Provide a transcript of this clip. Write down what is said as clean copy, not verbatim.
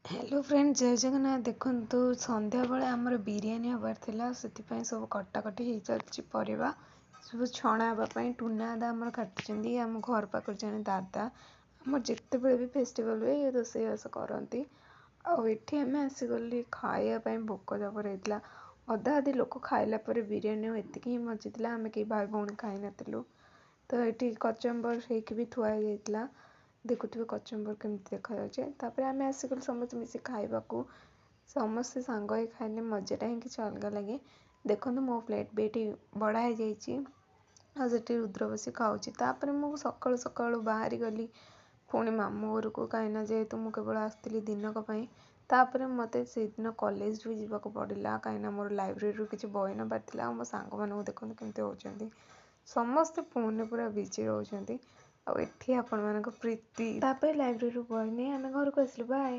Hello friend, ଜୟ ଜଗନ୍ନାଥ। ଦେଖନ୍ତୁ, ସନ୍ଧ୍ୟାବେଳେ ଆମର ବିରିୟାନୀ ହେବାର ଥିଲା, ସେଥିପାଇଁ ସବୁ କଟାକଟି ହେଇଚାଲିଛି। ପରିବା ସବୁ ଛଣା ହେବା ପାଇଁ ଟୁନା ଦାଦା ଆମର କାଟିଛନ୍ତି। ଆମ ଘର ପାଖରେ ଜଣେ ଦାଦା, ଆମର ଯେତେବେଳେ ବି ଫେଷ୍ଟିଭାଲ୍ ହୁଏ ରୋଷେଇବାସ କରନ୍ତି। ଆଉ ଏଠି ଆମେ ଆସିଗଲି ଖାଇବା ପାଇଁ, ଭୋକ ଜବର ହେଇଥିଲା। ଅଧା ଅଧି ଲୋକ ଖାଇଲା ପରେ ବିରିୟାନୀ ଆଉ ଏତିକି ହିଁ ବଞ୍ଚିଥିଲା, ଆମେ କେହି ଭାଇ ଭଉଣୀ ଖାଇନଥିଲୁ। ତ ଏଠି କଚମ୍ବର ହେଇକି ବି ଥୁଆ ହେଇଯାଇଥିଲା, ଦେଖୁଥିବେ କଚମ୍ବର କେମିତି ଦେଖାଯାଉଛି। ତାପରେ ଆମେ ଆସିଗଲୁ ସମସ୍ତେ ମିଶି ଖାଇବାକୁ। ସମସ୍ତେ ସାଙ୍ଗ ହେଇ ଖାଇଲେ ମଜାଟା ହିଁ କିଛି ଅଲଗା ଲାଗେ। ଦେଖନ୍ତୁ, ମୋ ପ୍ଲେଟ୍ ବି ଏଠି ବଢ଼ା ହେଇଯାଇଛି ଆଉ ସେଠି ରୁଦ୍ର ବସି ଖାଉଛି। ତାପରେ ମୁଁ ସକାଳୁ ସକାଳୁ ବାହାରି ଗଲି ପୁଣି ମାମୁଁ ଘରକୁ, କାହିଁକିନା ଯେହେତୁ ମୁଁ କେବଳ ଆସିଥିଲି ଦିନକ ପାଇଁ। ତାପରେ ମୋତେ ସେଇଦିନ କଲେଜ ବି ଯିବାକୁ ପଡ଼ିଲା, କାହିଁକିନା ମୋର ଲାଇବ୍ରେରୀରୁ କିଛି ବହି ନେବାର ଥିଲା। ଆଉ ମୋ ସାଙ୍ଗମାନଙ୍କୁ ଦେଖନ୍ତୁ କେମିତି ହେଉଛନ୍ତି, ସମସ୍ତେ ଫୋନ୍ରେ ପୁରା ବିଜି ରହୁଛନ୍ତି। ଆଉ ଏଠି ଆପଣମାନଙ୍କ ପ୍ରୀତି। ତାପରେ ଲାଇବ୍ରେରୀରୁ ବହି ନେଇ ଆମେ ଘରକୁ ଆସିଲୁ। ବାଏ।